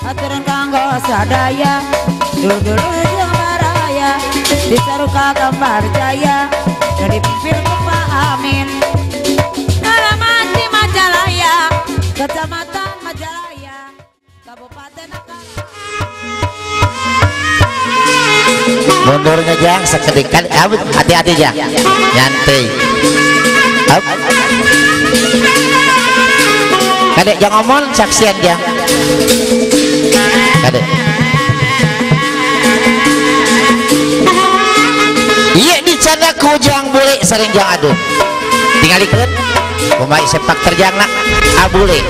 Aturan kanggo sadaya dulu-dulu jeung baraya disaruka gambar jaya dan dipimpin ku Pak Amin. Alamat di Majalaya, Kecamatan Majalaya, Kabupaten Tangerang. Mundurnya jang seketika, hati-hati jang, nyantai. Kadek jangan ngomong saksian jang. Kadek. Iya dicanda ku jang bule sering jang aduh. Tinggalikeun pemain sepak terjang nak abule.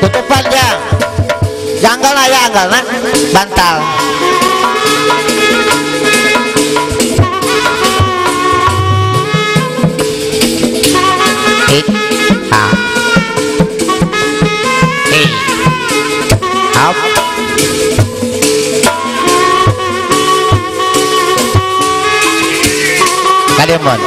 Tutupan jang. Janggal aya anggal nak bantal. A E up. Kademon.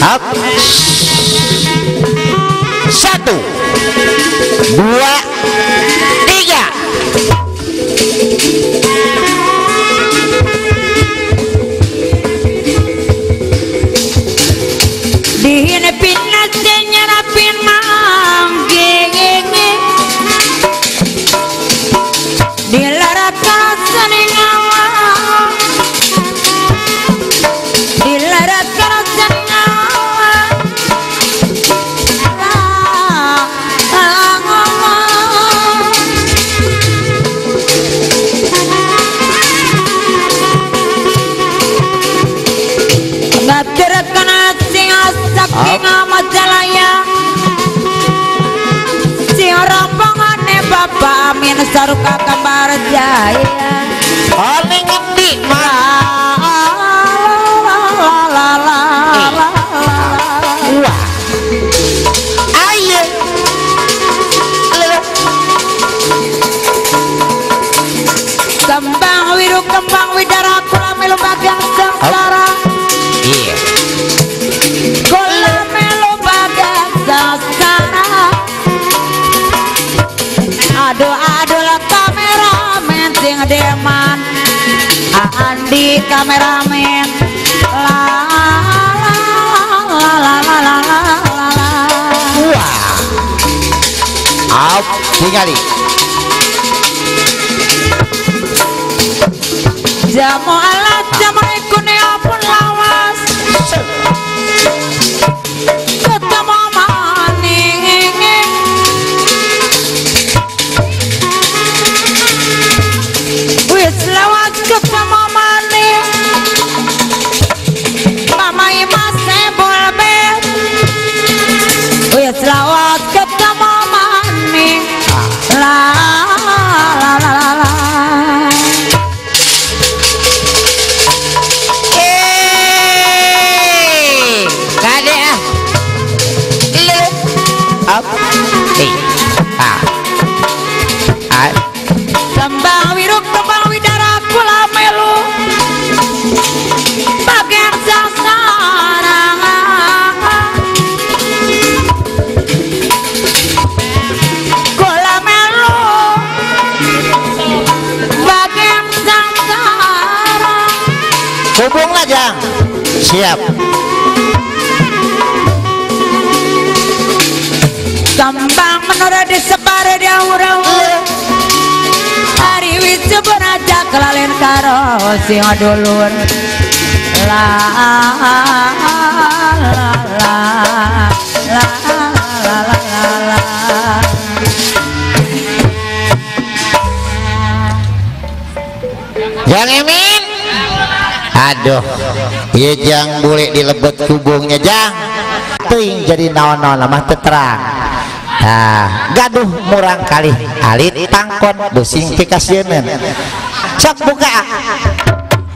Up. 1, 2, 3. Bapak Amin saruka kamar jaya. Paling ngendi mah. La la la la. Wah. Ayo. Kembang wiru kembang widara kula melu bagian sengsara. Iya. Kula melu bagian sengsara. Aduh aduh lah kameramen sing deman Andi kameramen la la la la la la la. Wah. Up tingali. Jamu alat jamu ikune apun lawas. Ketemu maning. Wis lawas ketemu maning. Mamai mas bolbe. Wis lawas ketemu maning. La la la la la. Up, E, A, A. Kembang wiruk kembang widara kula melu bagian sangsara. Kula melu bagian sangsara. Hubung lah jang. Siap. Kembang menara disebar di awur-awur. Hari wis aja kelalen karo sing dulur. La la la la la la la. Jang Emin. Aduh, ieu jang boleh dilebet kubungnya jang. Teuing jadi naon-naon mah teu terang. Nah, gaduh murang kali alit tangkon busing pikasieun. Sok buka.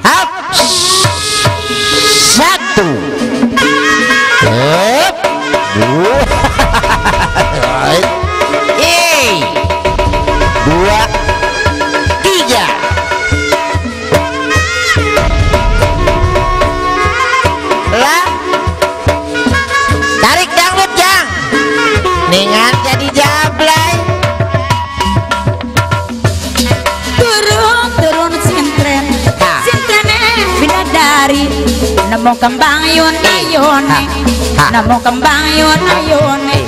Hap. 1. 2. 2, 3. Lah. Tarik dangdut jang. Ningan jadi jablay. Turun turun sintren, sintrene bidadari. Nemu kembang yun ayone, nemu kembang yun ayone.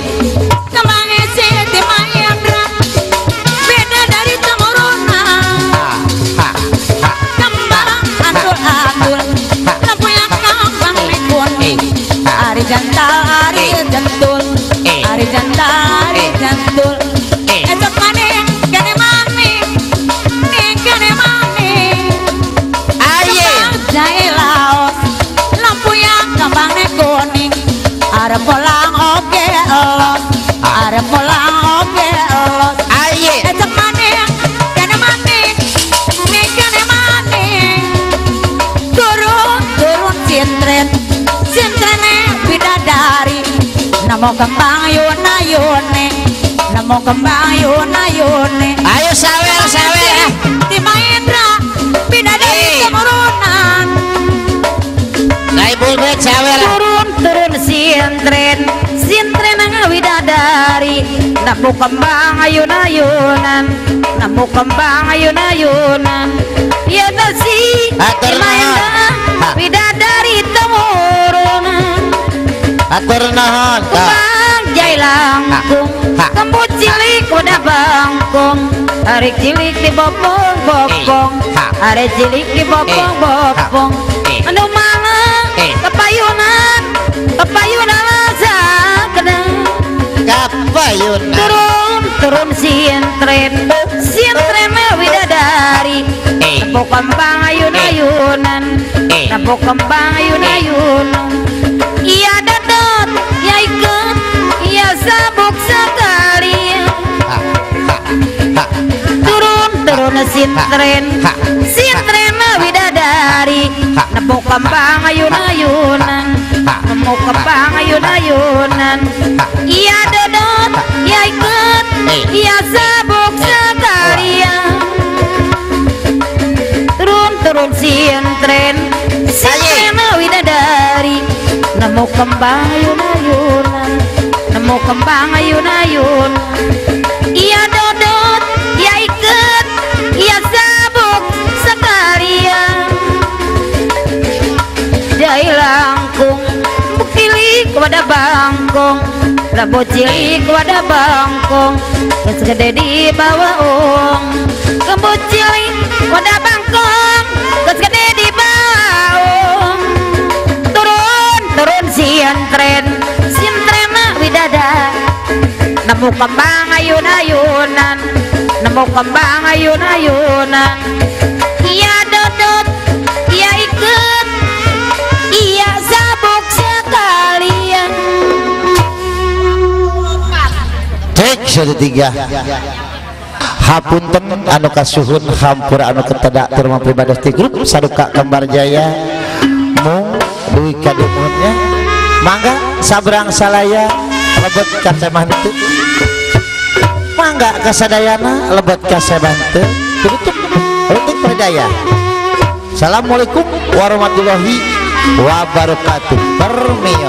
Kembang Siti Mahendra, bidadari temurunan. Kembang andul-andul, lampunya kembang kuning. Ari jantal, ari jantul, ari jantal, ari jantul. Esok maning, kene maning, ning kene maning. Kembang jahe laos, lampunya kembang kuning. Arep pulang oke los, arep pulang oke los. Esok maning, kene maning, ning kene maning. Turun turun sintren, sintrene bidadari. Namo kembang yuna yune, namo kembang yuna yune. Ayo sawer sawer. Di Mahendra bidadari temurunan. Naik bulbet sawer. Turun turun sintren, sintren bidadari. Namo kembang ayun-ayunan, namo kembang ayun-ayunan. Ya nasi di Mahendra bidadari temurunan. Atur nuhun. Kembang jai langkung, kembut cilik udah bangkong. Ari cilik di bopong bopong, ari cilik di bopong bopong. Anu malang kepayunan, kepayunan sakna. Kepayunan. Turun turun sintren, sintren widadari. Nemu kembang ayun-ayunan, nemu kembang ayun-ayunan. Iya dadot, ya ikut, ya sabuk sekalian. Turun turun sintren, sintren widadari. Nemu kembang ayun-ayunan, nemu kembang ayun-ayunan. Iya dodot, ya ikut, ya sabuk sekalian. Turun turun sintren, sintren widadari. Nemu kembang ayun-ayunan, nemu kembang ayun-ayunan. Iya dodot, ya iket, ya sabuk sekalian. Jai langkung, cilik wadah bangkong, rambut cilik wadah bangkong, geus gede di bawah ong. Rambut cilik wadah bangkong, geus gede di bawah ong. Turun turun sintren, sintren widada. Nemu kembang ayun-ayunan, nemu kembang ayun-ayunan. Iya dodot, iya ikut, iya sabuk sekalian. Cek 1 3. Hapunten anu kasuhun hampura anu ketedak terima pribadi ti grup Saduka Kembar Jaya. Mung duwi kadumunnya. Mangga sabrang salaya lebet ka semah teu. Mangga kasadayana lebet ka semah teu. Tutup untuk perdaya. Assalamualaikum warahmatullahi wabarakatuh. Permios.